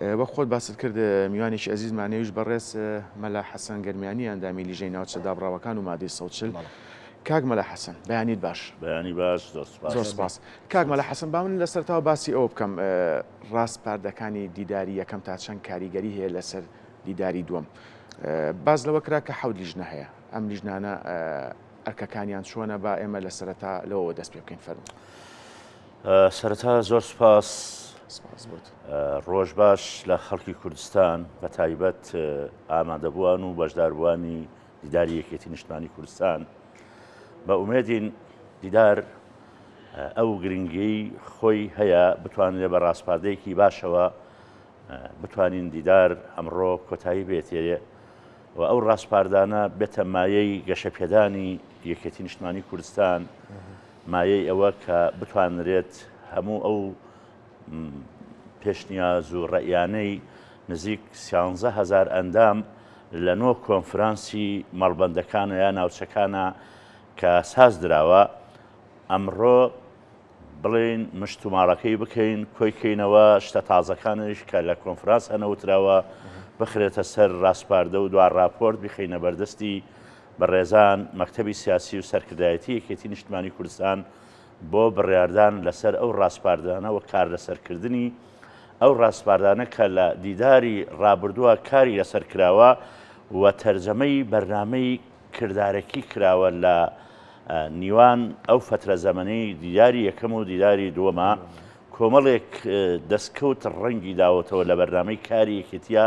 وەک خۆت باست کرد میوانێکی ئەزیزمان ئەویش بەڕێز مەلا حەسەن گەرمیانی ئەندامی لیژنەی ناوچە دابڕاوەکان و مادەی 140. کاک مەلا حەسەن بەیانیت باش. بەیانی باش زۆر سپاس. زۆر سپاس. کاک مەلا حەسەن با من لە سەرەتاوە باسی ئەوە بکەم ڕاسپاردەکانی دیداری یەکەم تا چەند کاریگەری هەیە لەسەر دیداری دووەم. باس لەوە کرا کە حەوت لیژنە هەیە ئەم لیژنانە ئەرکەکانیان چۆنە با ئێمە لە سەرەتا لەوەوە دەست پێ بکەین فەرموو. سەرەتا زۆر سپاس ڕۆژ باش لە خەڵکی کوردستان بە تایبەت ئامادەبووان و بەشداربووانی دیداری یەکێتی نیشتمانی کوردستان بە ئومێدین دیدار ئەو گرنگی خۆی هەیە بتوانرێت بە ڕاسپاردەیەکی باشەوە بتوانین دیدار ئەمڕۆ کۆتایی بێتێ و ئەو ڕاسپاردانە بێتە مایەی گەشەپێدانی یەکێتی نیشتمانی کوردستان مایەی ئەوە کە بتوانرێت هەموو ئەو پێشنیاز و ڕەئیانەی نزیک سیانزە هەزار ئەندام لە نۆ کۆنفرانسی مەڵبەندەکانە یا ناوچەکانە کە ساز دراوە ئەمڕۆ بڵێین مشتوماڕەکەی بکەین کۆی کەینەوە شتە تازەکانیش کە لە کۆنفرانس هەنەوتراوە بخرێتە سەر ڕاسپاردە و دوا ڕاپۆرت بخەینە بەردەستی بەڕێزان مەکتەبی سیاسی و سەرکردایەتی یەکێتی نیشتمانی کوردستان بۆ بڕیاردان لەسەر ئەو ڕاسپاردانە و کار لەسەرکردنی ئەو ڕاسپاردانە کە لە دیداری ڕابردووە کاری لەسەر کراوە و تەرجەمەی بەرنامەی کردارەکی کراوە لە نیوان ئەو فەترە زەمەنەی دیداری یەکەم و دیداری دووەمە کۆمەڵێک دەستکەوت ڕەنگی داوەتەوە لە بەرنامەی کاری یەکێتیە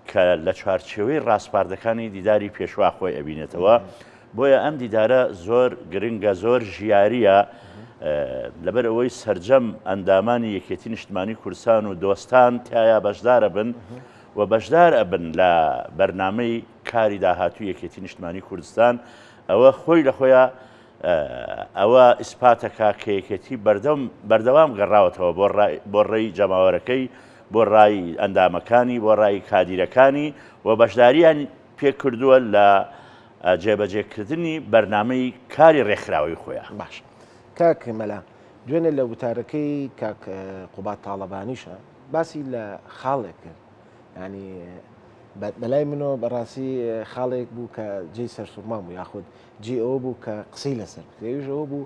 کە لە چوارچێوەی ڕاسپاردەکانی دیداری پێشوا خۆی ئەبینێتەوە، بۆیە ئەم دیدارە زۆر گرنگە، زۆر ژیارییە، لەبەر ئەوەی سەرجەم ئەندامانی یەکێتی نیشتمانی کوردستان و دۆستان تیایا بەشدارە بن و بەشدار ئەبن لە بەرنامەی کاری داهاتوو یەکێتی نیشتمانی کوردستان، ئەوە خۆی لە خۆیا ئەوە ئیسپاتەکە کە یەکێتی بەردەم بەردەوام گەڕاوەتەوە بۆ بۆ ڕێی جەماوەرەکەی بۆ ڕای ئەندامەکانی بۆ ڕای کادیرەکانی و بەشداریان پێکردووە لە جێبەجێکردنی بەرنامەی کاری ڕێکخراوەی خۆیان. باش کاک مەلا دوێنێ لە وتارەکەی کاک قوباد تاڵەبانیشە باسی لە خاڵێک کرد ینی بەلای منەوە بەڕاستی خاڵێک بوو کە جێی سەرسوڕمان بوو یاخود جێی ئەوە بوو کە قسەی لەسەر بکرێ ئەویش ئەوە بوو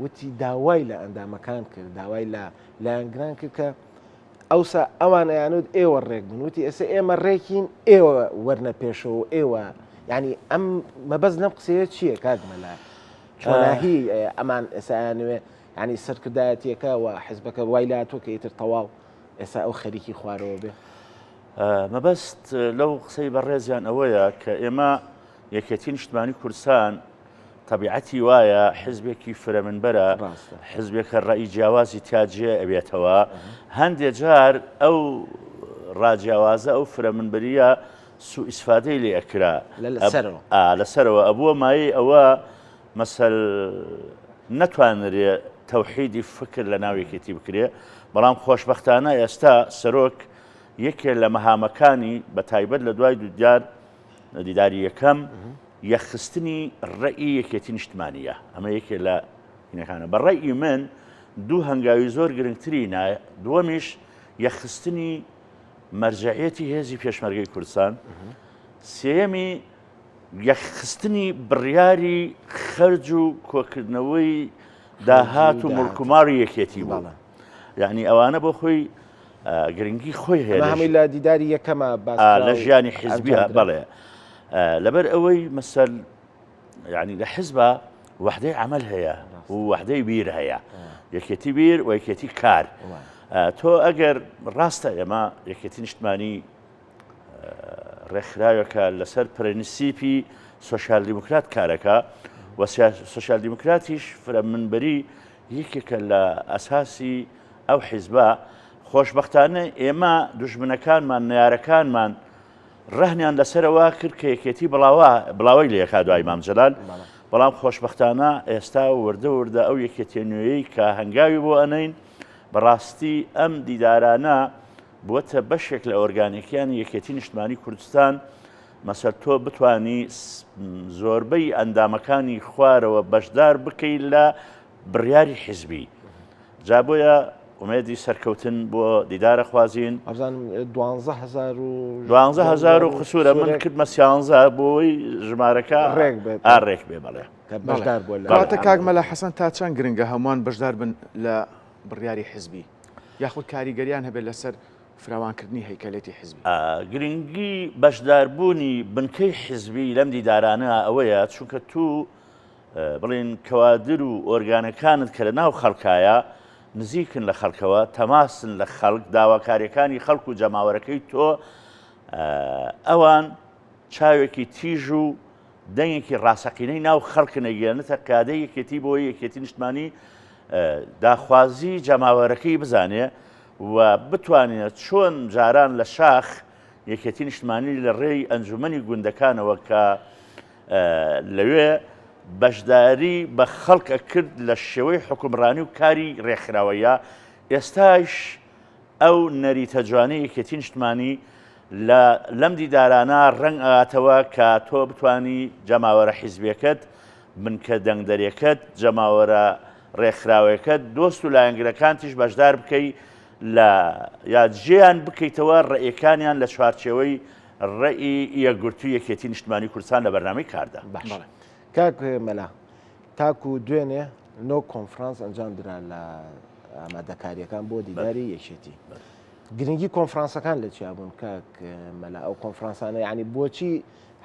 وتی داوای لە ئەندامەکان کرد داوای لە لایەنگران کرد کە ئەوسا ئەوان ئەیانوت ئێوە ڕێک بن وتی ئێستا ئێمە ڕێکین ئێوە وەرنە پێشەوە ئێوە ینی ئەم مەبەست لەم قسەیە چییە کاک مەلا چۆناهی ئەمان ئێستا ئەیانوێ ینی سەرکردایەتیەکە و حزبەکە وای لاتوە کە ئیتر تەواو ئێستا ئەو خەریکی خوارەوە بێ. مەبەست لەو قسەی بەڕێزیان ئەوەیە کە ئێمە یەکێتی نیشتمانی کوردستان تەبیعەتی وایە حزبێکی فرە منبەرە حزبێکە ڕێی جیاوازی تیا جێ ئەبێتەوە هەندێ جار ئەو ڕاجیاوازە ئەو فرە منبریە سو ئیسفادەی لێ ئەکرا لەسەرەوە ئەبووە مایەی ئەوە مەسەل نەتوانرێ تەوحیدی فکر لە ناو یەکێتی بکرێ بەڵام خۆشبەختانە ئێستا سەرۆک یەکێ لە مەهامەکانی بە تایبەت لە دوای دوودیار دیداری یەکەم یەکخستنی ڕەئی یەکێتی نیشتمانییە، ئەمە یەکێ لە هینەکانە. بە ڕەئی من دوو هەنگاوی زۆر گرنگتری نا، دووەمیش یەکخستنی مەرجەعیەتی هێزی پێشمەرگەی کوردستان، سێیەمی یەکخستنی بڕیاری خەرج و کۆکردنەوەی داهات و موڵک و ماڵی یەکێتی بوو. یعنی ئەوانە بۆ خۆی گرنگی خۆی هەیە هەمووی لە دیداری یەکەمە لە ژیانی حیزبی بەڵێ لەبەر ئەوەی مەسەل یعنی لە حزبە وحدەی عمل هەیە و وحدەی بیر هەیە یەکێتی بیر و یەکێتی کار تۆ ئەگەر ڕاستە ئێمە یەکێتی نیشتمانی ڕێکخراوێکە لەسەر پرەنسیپی سۆسیال دیموکرات کارەکە و سۆسیال دیموکراتیش فرە منبەری یەکێکە لە ئەساسی ئەو حیزبە، خۆشبەختانە ئێمە دوژمنەکانمان نەیارەکانمان ڕەهنیان لەسەرەوە کرد کە یەکێتی بڵاوە بڵاوەی لێکا دوای مام جەلال بەڵام خۆشبەختانە ئێستا وردە وردە ئەو یەکێتیە نوێیەی کە هەنگاوی بۆ ئەنین بەڕاستی ئەم دیدارانە بووەتە بەشێک لە ئۆرگانێکیانی یەکێتی نیشتمانی کوردستان مەسەر تۆ بتانی زۆربەی ئەندامەکانی خوارەوە بەشدار بکەیت لە بڕیاری حزبی جا بۆیە ئومێدی سەرکەوتن بۆ دیدارە خوازین. ئەزانم دوانزە هەزار و 12000 و قسوورە من کردمە سیانزە بۆی ژمارەکە ڕێک بێت ئا ڕێک بێ بەڵێ. کە بەشدار بووە لە کەواتە کاک مەلا حەسەن تا چەند گرنگە هەمووان بەشدار بن لە بڕیاری حزبی یاخود کاریگەریان هەبێت لەسەر فراوانکردنی هەیکەلێتی حزبی؟ گرنگی بەشداربوونی بنکەی حزبی لەم دیدارانە ئەوەیە چونکە تو بڵێن کەوادر و ئۆرگانەکانت کە لە ناو خەڵکایە نزیکن لە خەڵکەوە تەماسن لە خەڵک داواکاریەکانی خەڵک و جەماوەرەکەی تۆ ئەوان چاوێکی تیژ و دەنگێکی ڕاستەقینەی ناو خەڵکن ئەگەیەنێتە قیادەی یەکێتی بۆ یەکێتی نیشتمانی داخوازی جەماوەرەکەی بزانێ و بتوانێت چۆن جاران لە شاخ یەکێتی نیشتمانی لە ڕێی ئەنجومەنی گوندەکانەوە کە لەوێ بەشداری بە خەڵک ئەکرد لە شێوەی حکومڕانی و کاری ڕێکخراوەیە ئێستاش ئەو نەریتە جوانەی یەکێتی نیشتمانی لە لەم دیدارانە ڕەنگ ئەاتەوە کە تۆ بتانی جەماوەرە حیزبیەکەت، بنکە دەنگدەرێکەت، جەماوەرە ڕێکخراوەکەت، دۆست و لایەنگرەکانتیش بەشدار بکەی لە یا جێیان بکەیتەوە ڕێیەکانیان لە چوارچێوەی ڕێی یەکگرتووی یەکێتی نیشتمانی کوردستان لە بەرنامەی کاردا. باشە کاک مەلا تاکو دوێنێ نۆ کۆنفرانس ئەنجام درا لە ئامادەکاریەکان بۆ دیداری یەکێتی گرنگی کۆنفرانسەکان لە چیا بوون کاک مەلا ئەو کۆنفرانسانە یعنی بۆچی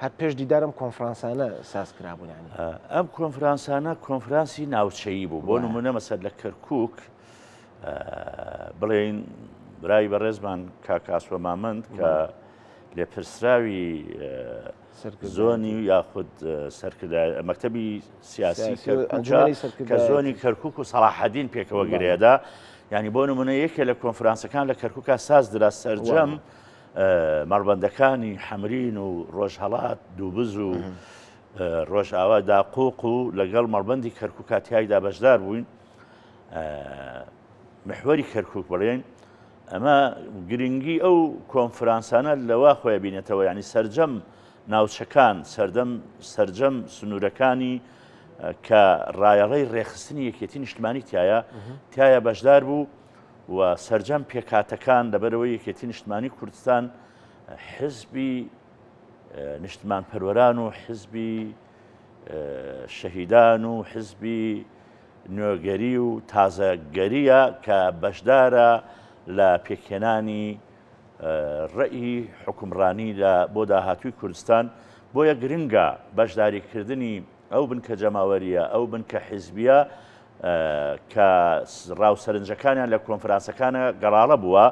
هەر پێش دیدارم کۆنفرانسانە ساز کرابوون ینی ئەم کۆنفرانسانە کۆنفرانسی ناوچەیی بوو بۆ نمونە مەسەر لە کەرکک بڵێین برای بەڕێزمان کاک ئاسۆ مامەند کە لێپرسراوی زۆنی یاخود سەرکردە مەکتەبی سیاسی کە زۆنی کەرکک و سەڵاحەدین پێکەوە گرێدا ینی بۆ نمونە یەکێ لە کۆنفرانسەکان لە کەرککە ساز درا سەرجەم مەڵبەندەکانی حەمرین و ڕۆژهەڵات دووبز و ڕۆژئاوا داقوق و لەگەڵ مەڵبندی کەرککا تایدا بەشدار بووین محوەری کەرکک بڵێن ئەمە گرنگی ئەو کۆنفرانسانە لەوە خۆی بینێتەوە ینی سرجەم ناوچەکان سەردەم سرجەم سنوورەکانی کە ڕایەڵەی ڕێخستنی یەکێتی نیشتمانی تایە تایە بەشدار بوو و سرجەم پێکاتەکان لەبەرەوەی یەکێتی نیشتمانی کوردستان حزبی نیشتمان پەروەران و حزبی شەهیدان و حزبی نوێگەری و تازەگەرییە کە بەشدارە لە پێکهێنانی ڕێی حوکمڕانی لە بۆ داهاتووی کوردستان، بۆیە گرنگە بەشداریکردنی ئەو بنکە جەماوەرییە، ئەو بنکە حیزبییە کە ڕا و سەرنجەکانیان لە کۆنفرانسەکانە گەڵاڵە بووە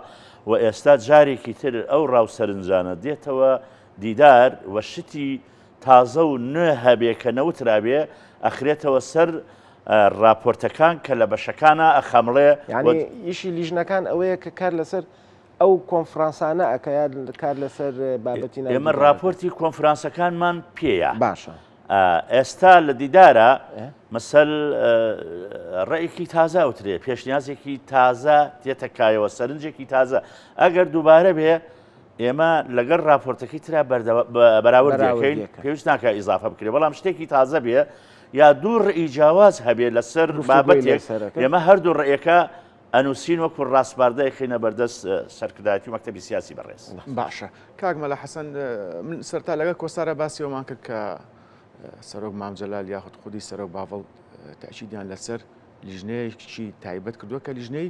و ئێستا جارێکی تر ئەو ڕا و سەرنجانە دێتەوە دیدار و شتی تازە و نوێ هەبێ کە نەوترابێ ئەخرێتەوە سەر ڕاپۆرتەکان کە لە بەشەکانا ئەخەمڵێ. یانی ئیشی لیژنەکان ئەوەیە کە کار لەسەر ئەو کۆنفرانسانە ئەکا یا کار لەسەر بابەتی ناو ئێمە دیدارەکە؟ ڕاپۆرتی کۆنفرانسەکانمان پێیە. باشە. ئێستا لە دیدارە مەسەل ڕێیەکی تازە ئەوترێ، پێشنیازێکی تازە دێتە کایەوە، سەرنجێکی تازە. ئەگەر دووبارە بێ ئێمە لەگەڵ راپۆرتەکەی ترا بەراوردەکەین پێویست ناکە ئیزافە بکرێ بەڵام شتێکی تازە بێ یا دوو ڕئی جیاواز هەبێ لەسەر بابەتێک ئێمە هەردوو ڕێەکە ئەنووسین وەکو ڕاسپاردەی خینە بەردەست سەرکردایەتی مەکتەبی سیاسی بەڕێز. باشە کاک مەلا حەسەن من سەرتا لەگەڵ کۆسارە باسی ئەومان کرد کە سەرۆک مام جەلال یاخود خودی سەرۆک باڤڵ تەئکیدیان لەسەر لیژنەیەکی تایبەت کردووە کە لیژنەی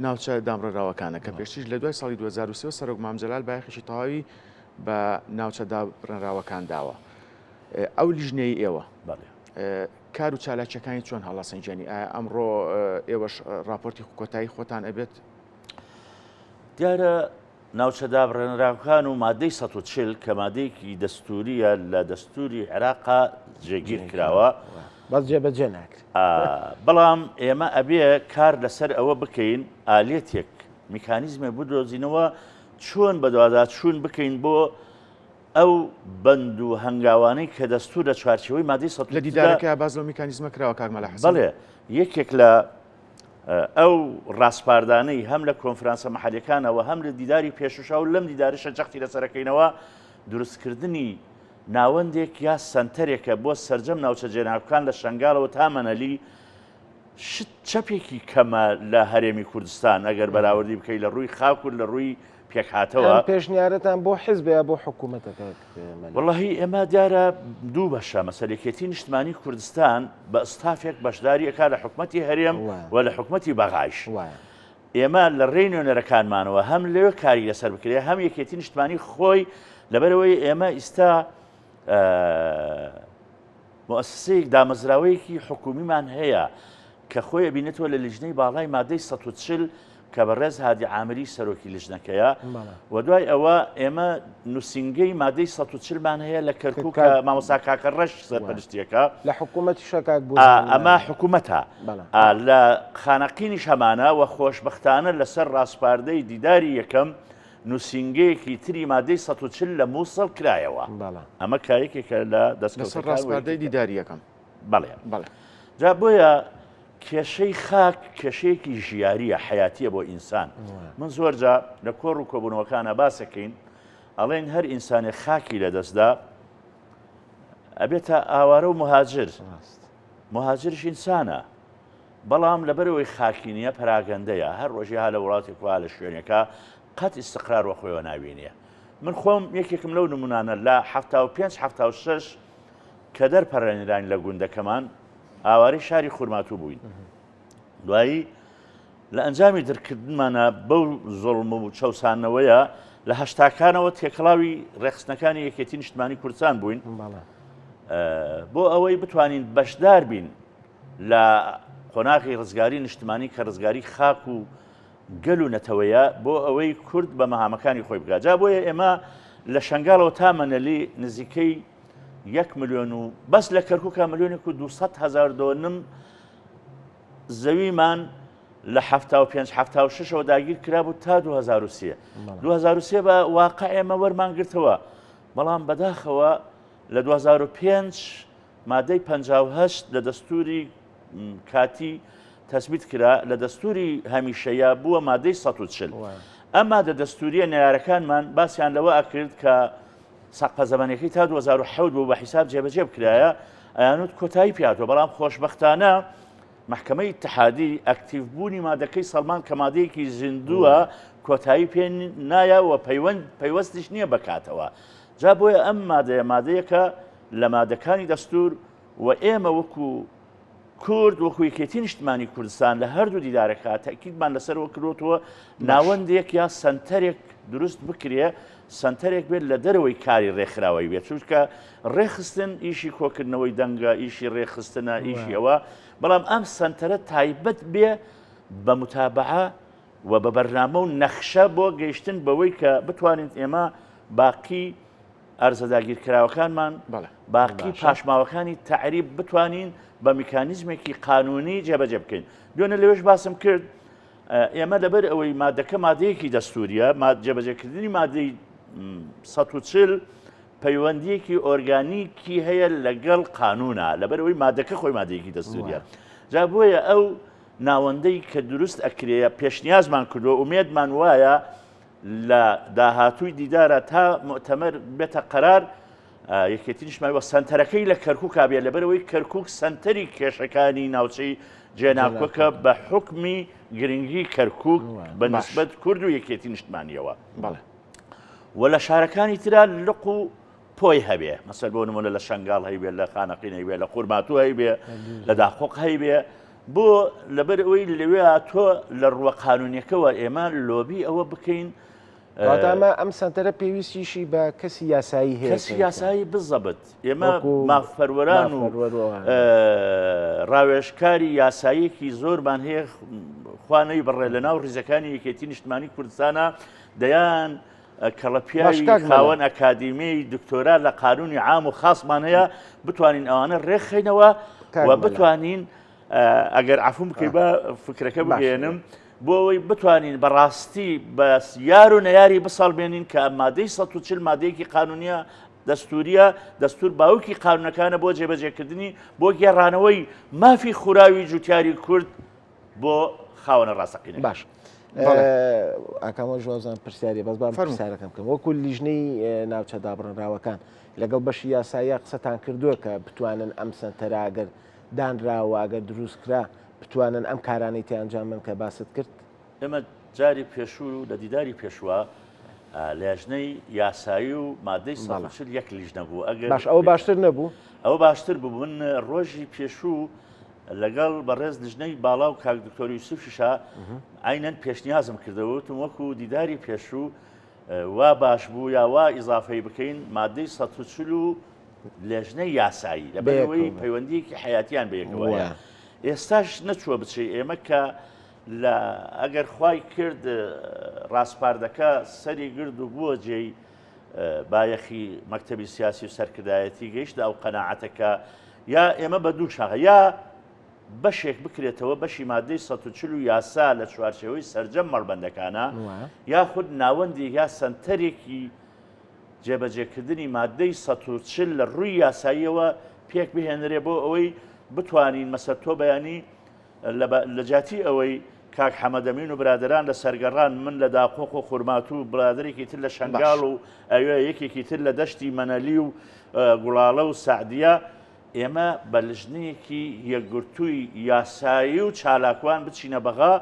ناوچە دامڕێنراوەکانە کە پێشتریش لە دوای ساڵی 2023 سەرۆک مام جەلال بایەخێکی تەواوی بە ناوچە دابڕێنراوەکان داوە. ئەو لیژنەی ئێوە کار و چالاکیەکانی چۆن هەڵەسەنگێنی؟ ئایا ئەمڕۆ ئێوەش راپۆرتی کۆتایی خۆتان ئەبێت؟ دیارە ناوچە دابڕێنراوکان و مادەی 140 کە مادەیەکی دەستوریە لە دەستوری عێراقا جێگیر کراوە بەس جێبەجێ ناکرێت. بەڵام ئێمە ئەبێ کار لەسەر ئەوە بکەین ئالێتێک میکانیزمێک بدۆزینەوە چۆن بەدواداچوون بکەین بۆ ئەو بەند و هەنگاوانەی کە دەستور لە چوارچێوەی مادەی 140 لە دیدارەکە باس لەو میکانیزمە کراوە کاک مەلا حەسەن؟ بەڵێ یەکێک لە ئەو ڕاسپاردانەی هەم لە کۆنفرانسە مەحەلیەکانەوە هەم لە دیداری پێشوشا و لەم دیدارشە جەختی لەسەرەکەینەوە دروستکردنی ناوەندێک یا سەنتەرێکە بۆ سەرجەم ناوچە جێناکۆکان لە شەنگالەوە تا مەنەلی. شت چەپێکی کەمە لە هەرێمی کوردستان ئەگەر بەراوردی بکەی لە ڕووی خاک و لە ڕووی پێکهاتەوە. ئەم پێشنیارەتان بۆ حیزبە یا بۆ حکوومەتە کاک مەلا؟ وەڵاهی ئێمە دیارە دوو بەشە مەسەل یەکێتی نیشتمانی کوردستان بە ستافێک بەشداری ئەکا لە حکومەتی هەرێم و لە حکومەتی بەغایش. ئێمە لە ڕێی نوێنەرەکانمانەوە هەم لەوێ کاری لەسەر بکرێ هەم یەکێتی نیشتمانی خۆی لەبەرەوەی ئێمە ئیستا موئەسەسەیەک دامەزراوەیەکی حکومیمان هەیە کە خۆی ئەبینێتەوە لە لیژنەی باڵای مادەی 140 کە بەڕێز هادی عامری سەرۆکی لیژنەکەیە و دوای ئەوە ئێمە نووسینگەی مادەی 140 مان هەیە لە کەرکوک کە مامۆستا کاکە ڕەش سەرپەرشتیەکە لە حکوومەتیشە کاک بوو ئەمە حکوومەتە لە خانەقینیش هەمانە و خۆشبەختانە لەسەر ڕاسپاردەی دیداری یەکەم نووسینگەیەکی تری مادەی 140 لە مووسڵ کرایەوە ئەمە کە یەکێکە لە دەستکەوتەکان ڕاسپاردەی دیداری یەکەم بەڵێ بەڵێ جا بۆیە کێشەی خاک کێشەیەکی ژیاریە حیاتیە بۆ ئینسان من زۆر جا لە کۆڕ و کۆبوونەوەکانە باسەکەین ئەڵێن هەر ئینسانێک خاکی لەدەستدا ئەبێتە ئاوارە و مهاجر مهاجرش ئینسانە بەڵام لەبەرئەوەی خاکی نیە پەراگەندەیە هەر ڕۆژی ها لە وڵاتێک و ها لە شوێنێکا قەت ئیستقرار وە خۆیەوە نابینێ من خۆم یەکێکم لەو نمونانە لە 75 76 کە دەرپەڕێنراین لە گوندەکەمان ئاوارەی شاری خورماتوو بووین دوایی لە ئەنجامی درکردنمانە بەو زوڵم و چەوسانەوەیە لە هەشتاکانەوە تێکەڵاوی ڕێکخستنەکانی یەکێتی نیشتمانی کوردستان بووین بۆ ئەوەی بتوانین بەشدار بین لە قۆناغی ڕزگاری نیشتمانی کە ڕزگاری خاک و گەل و نەتەوەیە بۆ ئەوەی کورد بە مەهامەکانی خۆی بگات جا بۆیە ئێمە لە شنگالەوە تا مەنەلی نزیکەی یەک ملیۆن و بەس لە کەرکووکە ملیۆنێک و 200 هزار دۆنم زەویمان لە 75 76ەوە داگیر کرابوو تا 2023 2023 بە واقع ئێمە وەرمان گرتەوە بەڵام بەداخەوە لە 2005 مادەی 58 لە دەستوری کاتی تەسبیت کرا لە دەستوری هەمیشەیە بووە مادەی 140 ئەم مادە دەستوریە نەیارەکانمان باسیان لەوە ئەکرد کە سەقفە زەمەنەکەی تا 2007 بوو بە حیساب جێبەجێ بکرایە ئەیانوت کۆتایی پیاتەوە بەڵام خۆشبەختانە محکمەی ئیتحادی ئەکتیڤ بوونی مادەکەی سەڵمان کە مادەیەکی زیندووە کۆتایی پێ نایە و پەیوەند پەیوەستیش نییە بەکاتەوە جا بۆیە ئەم مادەیە مادەیەکە لە مادەکانی دەستور و ئێمە وەکو کورد وەکو یەکێتی نیشتمانی کوردستان لە هەردوو دیدارەکە تەکیدمان لەسەرەوە کردوەوە ناوەندێک یا سنتەرێک دروست بکرێ سنتەرێک بێت لە دەرەوەی کاری ڕێکخراوەی بێت چونکە ڕێخستن ئیشی کۆکردنەوەی دەنگە ئیشی ڕێخستنە ئیشی ئەوە بەڵام ئەم سنتەرە تایبەت بێ بە متابعە و بە بەرنامە و نەخشە بۆ گەیشتن بەوەی کە بتوانین ئێمە باقی ئەرزە داگیرکراوەکانمان باقی پاشماوەکانی تەعریب بتوانین بە میکانیزمێکی قانونی جێبەجێ بکەین دوێنێ لەوێش باسم کرد ئێمە لەبەر ئەوەی مادەکە مادەیەکی دەستوریە جێبەجێکردنی مادەی 140 پەیوەندیەکی ئۆرگانیکی هەیە لەگەڵ قانونا لەبەر ئەوەی مادەکە خۆی مادەیەکی دەستوریە جا بۆیە ئەو ناوەندەی کە دروست ئەکرێ پێشنیازمان کردووە ئومێدمان وایە لە داهاتووی دیدارە تا موئتەمەر بێتە قەرار یەکێتی نیشتمانی وە سەنتەرەکەی لە کەرکووکا بێ لەبەرەوەی کەرکووک سەنتەری کێشەکانی ناوچەی جێناکۆکە بە حوکمی گرنگی کەرکووک بە نسبەت کورد و یەکێتی نیشتمانیەوە بەڵێ و لە شارەکانی ترا لق و پۆی هەبێ مەسەل بۆ نمونە لە شنگال هەیبێ لە خانەقین هەیبێ لە خورماتوو هەیبێ لە داقوق هەیبێ بۆ لەبەر ئەوەی لەوێ تۆ لە ڕووە قانونیەکەوە ئێمە لۆبی ئەوە بکەین ئەمە ئەم سەنتەرە پێویستیشی بە کەسی یاسایی هەیە کەسی یاسایی بزەبت ئێمە مافپەروەران و ڕاوێژکاری یاساییەکی زۆرمان هەیە خوانەی بڕێ لە ناو ڕیزەکانی یەکێتی نیشتمانی کوردستانە دەیان کەڵە پیاوی خاوەن ئەکادیمی دکتۆرا لە قانونی عام و خاصمان هەیە بتوانین ئەوانە ڕێکخەینەوە و بتوانین ئەگەر عفوم بکەی بە فکرەکە بگەێنم بۆ ئەوەی بتوانین بەڕاستی بە یار و نەیاری بسەڵمێنین کە مادەی 140 مادەیەکی قانونیە دەستوریە دەستور باوکی قانونەکانە بۆ جێبەجێکردنی بۆ گێڕانەوەی مافی خوراوی جوتیاری کورد بۆ خاوەنە ڕاستەقینەکە. باش ئاکامە ژوازان پرسیاری بەس بام پرسیارەکەم بکەم وەکو لیژنەی ناوچە دابڕنراوەکان لەگەڵ بەشی یاساییە قسەتان کردووە کە بتوانن ئەم سەنتەرە ئەگەر دانراوە ئەگەر دروست کرا. بتوانن ئەم کارانەی تێ ئەنجام بن کە باست کرد؟ ئێمە جاری پێشوو لە دیداری پێشووە لێژنەی یاسایی و مادەی 140 یەک لیژنە بوو ئەگەر باش ئەوە باشتر نەبوو؟ ئەوە باشتر بوو من ڕۆژی پێشوو لەگەڵ بەڕێز لیژنەی باڵا و کاک دکتۆر یوسفیشا عینەن پێشنیازم کردەوە وتم وەکو دیداری پێشوو وا باش بوو یا وا ئیزافەی بکەین مادەی 140 و لێژنەی یاسایی لەبەرەوەی پەیوەندیەکی حیاتیان بەیەکەوە هەیە ئێستاش نەچووە بچێ ئێمە کە لە ئەگەر خوای کرد ڕاسپاردەکە سەری گرد و بووە جێی بایەخی مەکتەبی سیاسی و سەرکردایەتی گەیشتە ئەو قەناعەتە کە یا ئێمە بە دوو شاخە یا بەشێک بکرێتەوە بەشی مادەی 140 و یاسا لە چوارچێوەی سەرجەم مەڵبەندەکانە یاخود ناوەندی یا سەنتەرێکی جێبەجێکردنی مادەی 140 لە ڕووی یاساییەوە پێک بهێنرێ بۆ ئەوەی بتوانین مەسەر تۆ بەیانی لە جیاتی ئەوەی کاک حەمەدەمین و برادەران لە سەرگەڕان من لە داقۆق و خورماتوو و برادەرێکی تر لە شەنگاڵ و ئەوێ یەکێکی تر لە دەشتی مەنەلی و گوڵاڵە و سەعدیە ئێمە بە لژنەیەکی یەکگرتووی یاسایی و چالاکوان بچینە بەغا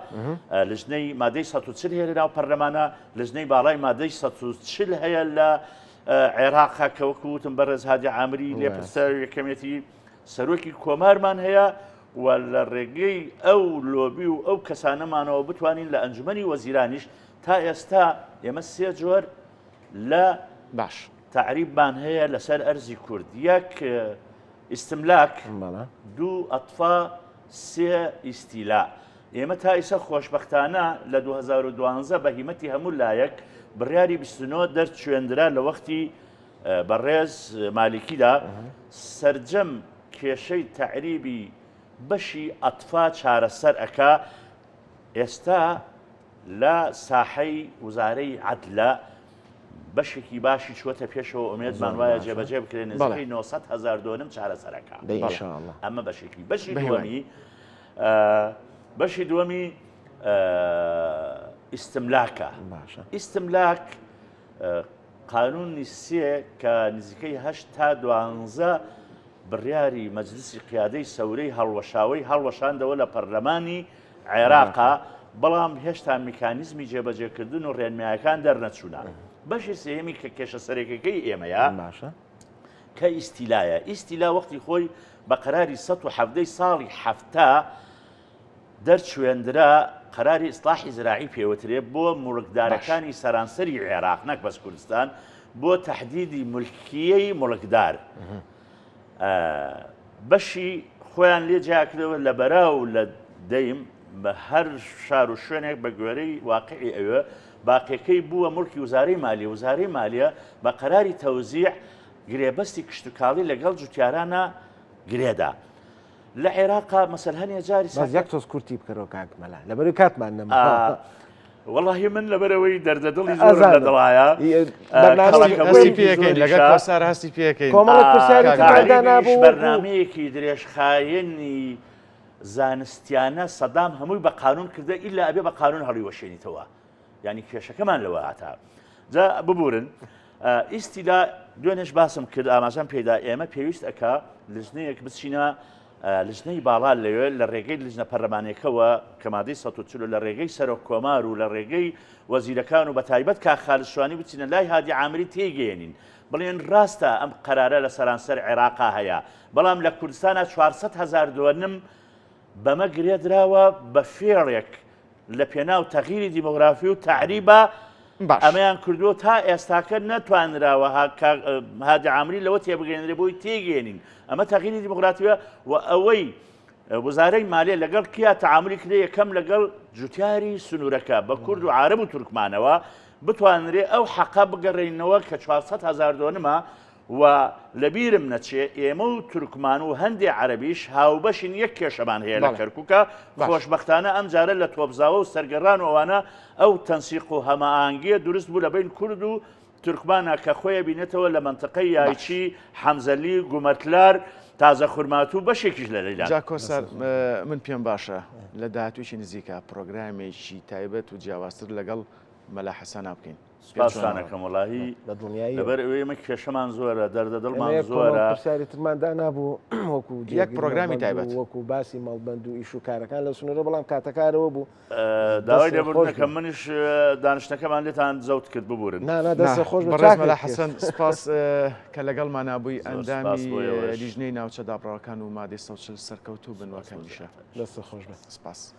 لژنەی مادەی 140 هەیە لەناو پەرلەمانە لژنەی باڵای مادەی 140 هەیە لە عێراقا کە وەکو وتم بەڕێز هادی عامری لێپرسراوی یەکەمێتی سەرۆکی کۆمارمان هەیە و لە ڕێگەی ئەو لۆبی و ئەو کەسانەمانەوە بتوانین لە ئەنجومەنی وەزیرانیش تا ئێستا ئێمە سێ جۆر لە باش تەعریبمان هەیە لەسەر ئەرزی کورد یەک ئیستملاک دوو ئەتفا سێ ئیستیلا ئێمە تا ئیسە خۆشبەختانە لە 2012 بە هیمەتی هەموو لایەک بڕیاری 29 دەرچوێندرا لە وەختی بەڕێز مالیکیدا سەرجەم کێشەی تەعریبی بەشی ئەتفا چارەسەر ئەکا ئێستا لە ساحەی وزارەی عەدلە بەشێکی باشی چوەتە پێشەوە ئومێدمان وایە جێبەجێ بکرێن نزیکەی 900 هزار دۆنم چارەسەرەکە ئەمە بەشێکی بەشی دووەمی بەشی دووەمی ئیستملاکە ئیستملاک قانوونی سێ کە نزیکەی هەشت تا دوانزە بڕیاری مەجلسی قیادەی سەورەی هەڵوەشاوەی هەڵوەشاندەوە لە پەرلەمانی عێراقا، بەڵام هێشتا میکانیزمی جێبەجێکردن و ڕێنمایەکان دەرنەچوونە. بەشی سێیەمی کە کێشە سەرەکیەکەی ئێمەیە کە ئیستیلایە. ئیستیلا وەختی خۆی بە قەراری 117 ساڵی 70 دەرچوێندرا، قەراری ئیسڵاحی زراعی پێوترێ بۆ موڵکدارەکانی سەرانسەری عێراق نەک بەس کوردستان بۆ تەحدیدی مولکیەی موڵکدار بەشی خۆیان لێ جیاکردەوە لە بەرا و لە دەیم بە هەر شار و شوێنێک بە گوێرەی واقعی ئەوێ باقیەکەی بووە مڵکی وزارەی مالیە وزارەی مالیە بە قەراری تەوزیع گرێبەستی کشتوکاڵی لەگەڵ جوتیارانە گرێدا. لە عێراقا مەسەل هەنێ جاری بەس یەک تۆز کورتی بکەرەوە کاک مەلا لەبەرەوەی کاتمان نەما وەڵاهی من لەبەرەوەی دەردە دڵی زۆرم لە دڵایە هەستی پێکەین لەگەڵ کۆسار هەستی پێکەین کۆمەڵێک پرسیاری دانابوو بەرنامەیەکی درێژخایەنی زانستیانە سەدام هەمووی بە قانون کردە ئیلا ئەبێ بە قانون هەڵیوەشێنیتەوە یانی کێشەکەمان لەوە هاتا جا ببورن ئیستیلا دوێنێش باسم کرد ئاماژەم پێدا ئێمە پێویست ئەکا لجنەیەک بچینە لجنەی باڵا لەوێ لە ڕێگەی لجنە پەرلەمانەکەوە کە مادەی 140 لە ڕێگەی سەرۆک کۆمار و لە ڕێگەی وەزیرەکان و بە تایبەت کا خالد شوانی بچینە لای هادی عامری تێیگەیەنین بڵێن ڕاستە ئەم قەرارە لە سەرانسەر عێراقا هەیە بەڵام لە کوردستانە 400 هزار دۆنم بەمە گرێدراوە بە فێڵێک لە پێناو تەغیری دیمۆگرافی و تەعریبا ئەمەیان کردووە تا ئێستاکە نەتوانراوە هادی عامری لەوە تێبگەێنرێ بۆی تێگەێنین ئەمە تەغیری دیموکراتیە و ئەوەی وزارەی مالێ لەگەڵ کیا تعاملی کرێ یەکەم لەگەڵ جوتیاری سنوورەکە بە کورد و عرب و تورکمانەوە بتوانرێ ئەو حەقە بگەڕێنەوە کە 400 هزار دۆنمە و لەبیرم نەچێ ئێمە و تورکمان و هەندێ عەرەبیش هاوبەشین یەک کێشەمان هەیە لە کەرکوکە خۆشبەختانە ئەم جارە لە تۆپزاوە و سەرگەڕان و ئەوانە ئەو تەنسیق و هەمەئاهەنگیە دروست بوو لە بەین کورد و تورکمانە کە خۆی بینێتەوە لە مەنتقەی یایچی حەمزەلی گومەتلار تازە خورماتوو بەشێکیش لە لەیلان. جا کۆسار من پێم باشە لە داهاتوویەکی نزیکا پرۆگرامێکی تایبەت و جیاوازتر لەگەڵ مەلا حەسەنا بکەین. سپاستان ئەکەم وەڵاهی بە دڵنیایی لەبەر ئەوەی ئێمە کێشەمان زۆرە دەردە ئێمە دڵمان یەک کۆمەڵ زۆرە پرسیاری ترمان دانابوو وەکو یەک جێگری پرۆگرامی مەڵبەند و تایبەت. وەکو باسی مەڵبەند و ئیش و کارەکان لە سنوورە بەڵام کاتەکارەوە بوو داوای دەستێ لێبوردن خۆش ئەکەم بێ. منیش دانیشتنەکەمان لێتان زەوت کرد ببورن. نا نا نا دەستێ خۆش بێ بەڕێز چاکت مەلا کرد. حەسەن سپاس کە لەگەڵمانا بووی زۆر سپاس ئەندامی بۆ ئێوەش. لیژنەی ناوچە دابڕاوەکان و مادەی 140 سەرکەوتوو بن سپاس وەک بۆ هەمیشە. زیاتر. دەستت خۆش بێ. سپاس.